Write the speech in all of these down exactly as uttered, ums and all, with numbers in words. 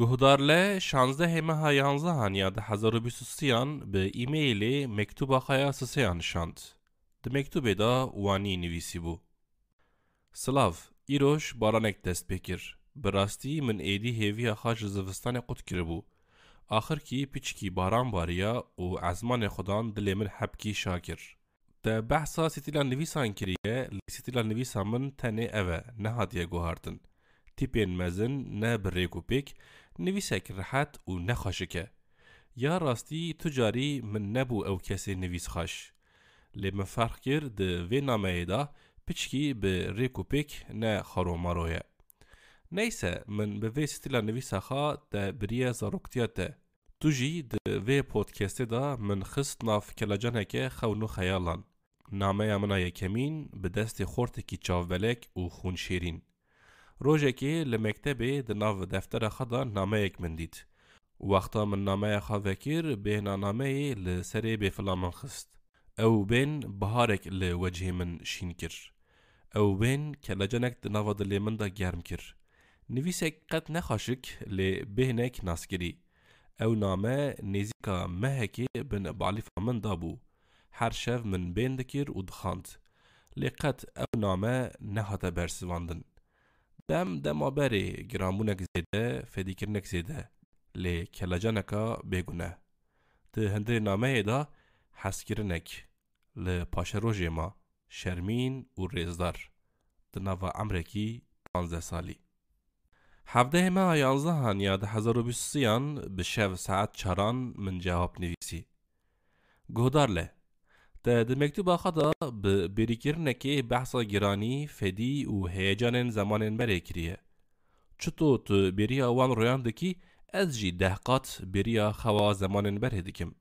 Guhdar le şazdehê meha yanzehan ya du hezar û bîst û sêyan bi e-mailê mektûba xwe ya sisêyan şand. Di mektûbê de wanî nivîsîbû: Silav, îroj baranek dest pê kir. Bi rastî min êdî hêviya xwe ji zivistanê qut kiribû. Axirkî piçkî baran bariya û ezmanê xwe dan dilê min hebkî şa kir. Te behsa stîla nivîsan kiriye, lê stîla nivîsa min tenê ev e, nehatiye guhartin. Tîpên mezin, ne bi rêk û pêk, nivîsek rehet û ne xweşik e. Ya rastî tu carî min nebû ew kesê nivîs xweş. Lê min ferq kir di vê nameyê de piçkî bi rêk û pêk ne xaromaro ye. Neyse, min bi vê stîla nivîsa xwe te biriye zaroktiya te. Tu jî di vê podcastê de min xist nav kelecaneke xewn û xeyalan. Nameya min a yekemîn bi destê xortekî çavbelek û xûnşêrîn. Rojekê li mektebê di nav deftera xwe de nameyek min dît. Wexta min nameya xwe vekir, bêhna nameyê li serê bêfila min xist. Ew bên biharek li wecihê min şîn kir. Ew bên kelecanek di nava dilê min de germ kir. Nivîsek qet ne xweşik, lê bêhnek naskirî. Ew name nêzîka mehekê bin balîfa min de bû. Her şev min bên dikir û dixwend. Lê qet ew name nehate bersivandin. Dem dema berê giranbûnek zêde, fedîkirinek zêde, lê kelecaneka bêguneh. Di hundirê nameyê de hezkirinek, li paşerojê ma, şermîn û rêzdar, di nava emrekî panzdeh salî. Hevdehê meha yanzehan ya du hezar û bîst û sêyan bi şev saet çaran min cewab nivîsî. Guhdar le, te di mektûba xwe de bi bêrîkirinekê behsa giranî, fedî û heyecanên zemanên berê kiriye. Çito tu bêriya wan royan dikî, ez jî deh qat bêriya xewa zemanên berê dikim.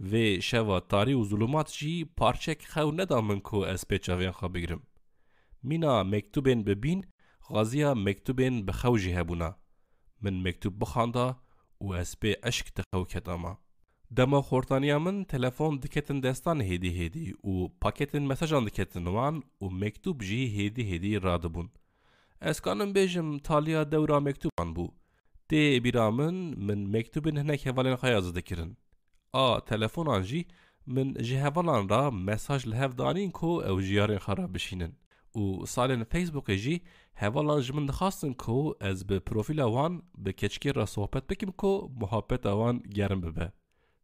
Vê şeva tarî û zulûmat jî parçek xew neda min ku ez pê çavên xwe bigirim. Mîna mektûbên bi bîn, xwaziya mektûbên bi xew jî hebûna. Min mektûb bixwanda û ez pê eşk dixewketama. Dema xortaniya min telefon diketin destan hêdî hêdî û paketên mesajan diketin wan û mektûb jî hêdî hêdî radibûn. Ez kanim bêjim taliya dewra mektûban bû. Tê bîra min, min mektûbên hinek hevalên xwe ya zî dikirin. A telefonan jî min ji hevalan re mesaj li hev danîn ku ew ji yarên xwe re bişînin. Û salên Facebookê jî hevalan ji min dixwastin ku ez bi profîla wan bi keçikê re sohbet bikim ku muhabeta wan germ bibe.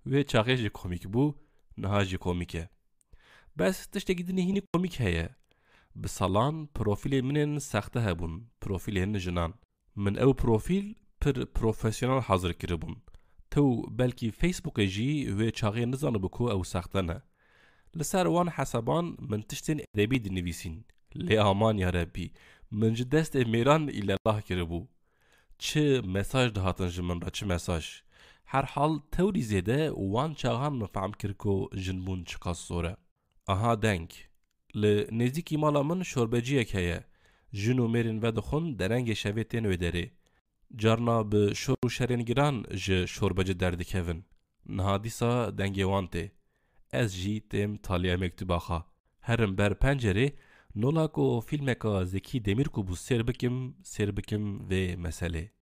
Wê çaxê jî komîk bû, niha jî komîk e. Bes tiştekî din hînî komîk heye. Bi salan profîlên min ên sexte hebûn, profîlên jinan. Min ew profîl pir profesyonel hazir kiribûn. Tew belkî Facebookê jî wê çaxê nizanibû ku ew sexte ne. Li ser wan hesaban min tiştên edebî dinivîsîn. Lê aman ya Rebbî, min ji destê mêran îlelah kiribû. Çi mesaj dihatin ji min re, çi mesaj. Herhal tewrî zêde wan çaxan min fehm kir ku jinbûn çiqas zor e. Aha deng. Li nêzîkî mala min şorbeciyek heye. Jin û mêrên vedixwin derengê şevê tên wê derê. Carna bi şor û şerên giran ji şorbeci derdikevin. Niha dîsa dengê wan tê. Ez jî têm taliya mektûba xwe. Herim ber pencerê, nola ku fîlmeka Zekî Demîrkubû sêr bikim, sêr bikim vê meselê.